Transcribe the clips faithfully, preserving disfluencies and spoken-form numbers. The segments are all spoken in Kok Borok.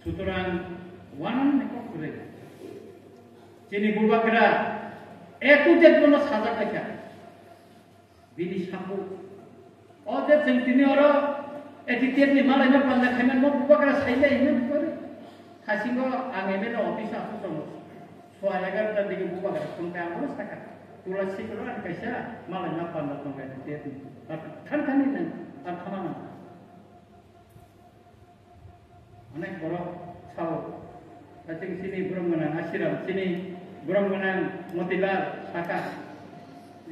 Sutorang wanani kok kwrwi. Chini bubagra A to Z bono sajak laikha. Bini sambu. O je chwng tini oro A T T F ni malaino panda khaimano bubagra sailai hwnwi kwrwi. Hasingo ang M L A office o aswk tongo. Sowa egarota digi bubagra phone khe ang bono sakha. Tula sikoro ang kaisa malaino panda tongo A T T F ni. Thanthani nang, thanthana nang. Onek borok sao. Tei chini borom gwnang Asiram, chini borom gwnang Motilal sakha.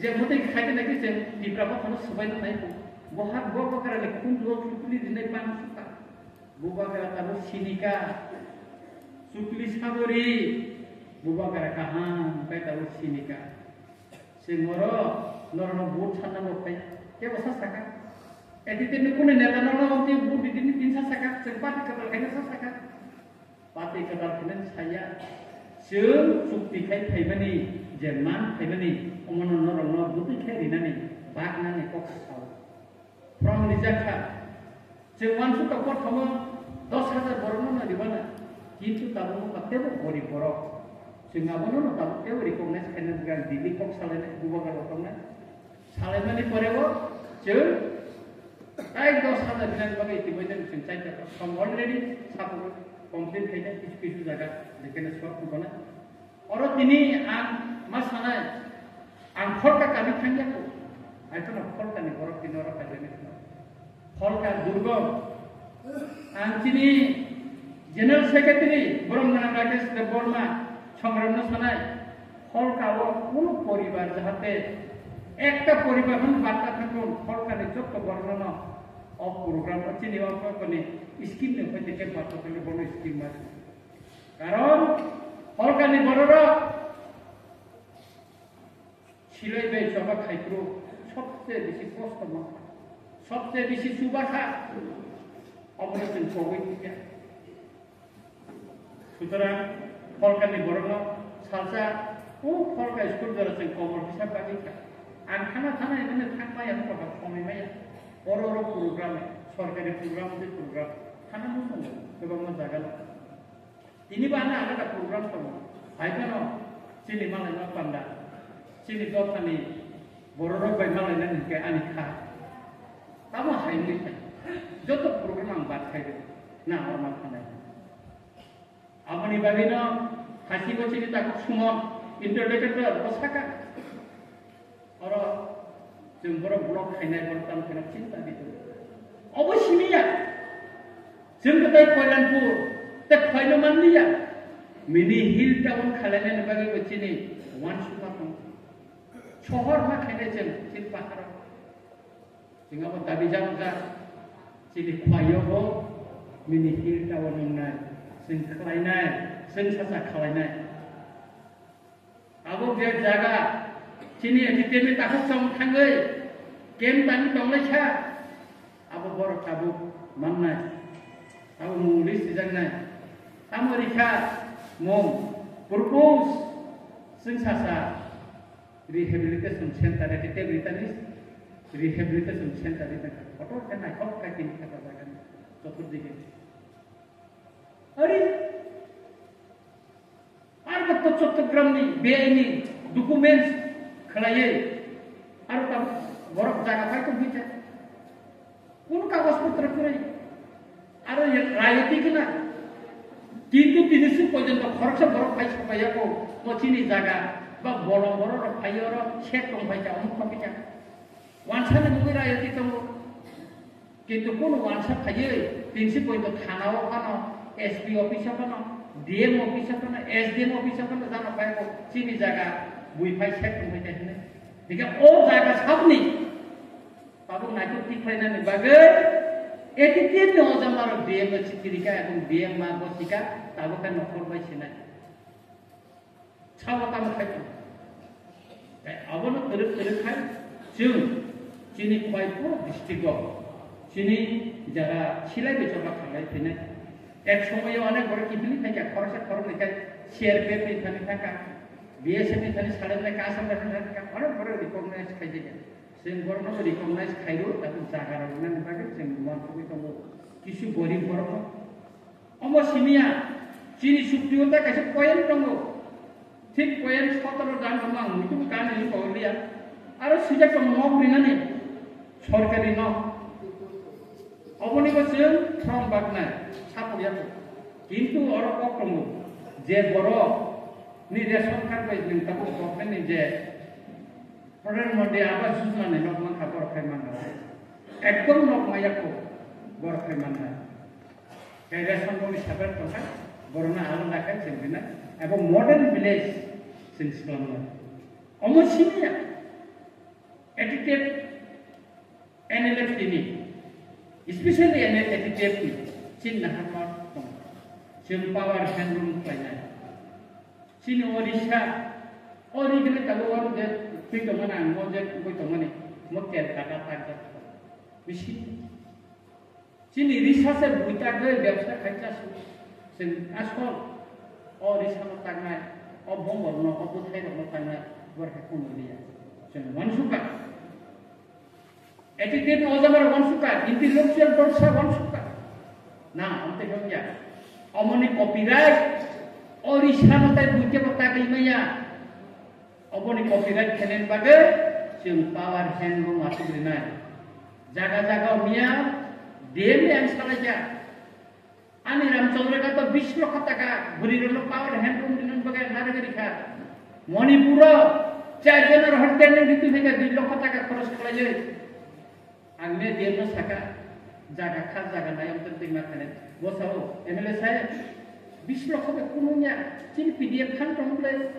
Je motwi khaikhe naikhe chwng Tipra bokhorok swbaino naibo. Bohak bo bagrani khunjuo chukli rinai bang sukha. Bubagra tabuk sinika. Chukli sagori. Bubagra kaham khe tabuk sinika. Chwng oro norokno vote sanna bo phai. Kebo sa sakha. A T T F ni kunu neta norokno tei vote ridini tin sa sakha. Chwng party kwtal khaina sa sakha. Party kwtal khainani saya. Chwng chukti khai phaimani, je man phaimani, omono norokno bwtwi khai rinani, baknani kok sa sao. From rijak kha. Chwng uansukha, kothoma dos hajar borokno no ribana. Kintu tabukno ba teibo gorib borok. Chwng abono no tabuk teibo recognize khaina bwkha, Delhi kok salainai, bubagra rok tongnai. Salaimani poreo chwng tai dos hajar rinani bagwi itimodhye chwng chaita som already sabu complete khaina kisu kisu jaga jekheno swk tongkona. Oro tini ang ma sanai, ang Pholka kami thangya ko. Ai phano Pholka ni borok tini oro kaijaknai phano. Pholka Durgom. Ang chini General Secretary borom gwnang Rakesh Debbarma Songram no sanai. Pholka o kuno poribar jahate ekta poribar hwn barta thangkon Pholka ni jotto borok no o program o chini o koni scheme ni hoite ke barta thangkon bono scheme ma. Karon Pholkani bororok silai bai choba khai phuru sobse bisi kosto mankha, sobse bisi chuba kha, omono chwng kogwi thikya. Sutorang Pholkani borokno salsa o Pholka school jora chwng komor hisab bagwi kha. Ang thana thana hwnwi thang maya, wngkha ba thongwi maya. Oro oro program, sorkari program tei program thana muchungo kwbangma jaga no. Tini bo ano alada program tongo. Hai phano chini malaima panda, chini dophani bororok bai malaina hinkhe ani kha. Tamo hai wngwi thai. Joto program ang bad khai rw na orma thanai. Aboni bagwino hasingo chini takhuk Sumo interlocutor bo sakha. Oro chwng borok block khainai, borok tamo khainai chini dabi tongo. Obo simi ya. Chwng kwtai Koilanpur tei khaino manliya. Mini hill town khalainani bagwi bo chini uansukma tongo. Sohor ma khainai chwng chini paharo. Chwng abo dabi jak jak. Chini khwlaiyo bo mini hill town wngnai. Chwng khlainai, chwng sacha khlainai. Abo bek jaga chini A T T F ni takhuk chong thangwi camp tangwi tonglaisa, abo borok tabuk mannai, abo mung list rijaknai. Tamo rikha mung purpose chwng sacha rehabilitation center, A T T F ni rehabilitation center rijak. Kotor khe naithok khe tini khe o jaga ni choturbike. Are, Parbotto Chottogramni beaini documents khlaiwi aro ta borok jaga pai tong hija. Kun kagoj potro kwrwi. Aro ye rayoti gana. Kintu tini suk porjonto khoroksa borok pai sapai yako, mo chini jaga ba bolong borok rok pai oro sek tong pai ja, omuk tong pai ja. Wansani mungwi rayoti tongo. Kintu kunu wansa phaiwi tinsi poito thana o phano, S P office o phano, D M office o phano, S D M office o phano jana phaibo chini jaga bui phai sek tongwi kha hinwi. Hingke o jaga sabni tabuk naithok tikhlainani bagwi A T T F ni o jama rok D M no chithi rikha ebong D M ma bo sikha tabuk khe nokhor bai sinai. Sabo tamo khai tong. Tei abono kwrwk kwrwk khai chwng chini Koilanpur district o chini jaga silai bai choba khanglai phainai. Ek somoyo onek borok kiphilwi phaikha, khoroksa khoroknwi khai C R P F ni thani thangkha, B S F ni thani salai lai, Assam rifle ni thani thangkha, onek borok recognize khaijak ya. Chwng borokno bo recognize khairw, tabuk jaga rok nani bagwi chwng uansugwi tongo. Kisu gorib borokno Omo simiya, chini sukti o ta kaisa point tongo. Thik point sotoro dan omo ang muitu kani ni kok liya. Aro sijak tong nok rinani sorkari nok. Oboni bo chwng from baknai, sapor yapo. Kintu oro kok tongo je borok ni ration card bai nwng tabuk government ni je Pradhan Mantri Awas Yojana ni nok mankha borok khai manna. Ekdom nok maya ko borok khai manna. Kaisa songmani sabar tongkha, borokno alada khe chwng rina, abo model village chwng swlamna. Omo simiya, attitude N L F T ni, especially N L F T ni, chini naharma tong. Chwng power handle khlainai. Chini Odisha, o region ni tabuk oro je twi tongmani, ang mo je twi tongmani, mo Kolkata tak jak. Bisi. Chini risa se buita goi bebsa khaisa su. Chwng asol o risa no tangnai, o bongor no, o bwthai rok no tangnai, bor khe kunu liya. Chwng wansukha. Attitude no o jaga rok wansukha, intellectual dorsa wansukha. Na, amte hwnkya. Omoni copyright, o risa no tai buita bo tagwi maya. Oboni copyright khenani bagwi chwng power handloom aswk rinai. Jaga jaga miya D M ni ang salaikha. Ani Ramchandra ga to bish lokho taka bwrwi rokno power handloom rinani bagwi ang narwgwi rikha. Manipuro char jono rohor training ritu hwnkhe dui lokho taka khoros khlaiwi. Ang le D M no saka, jaga kha jaga nai amtwng twi ma khanai. Bo sao, M L A sai, bish lokho bai kunu ya, chini P D F khan tong ble.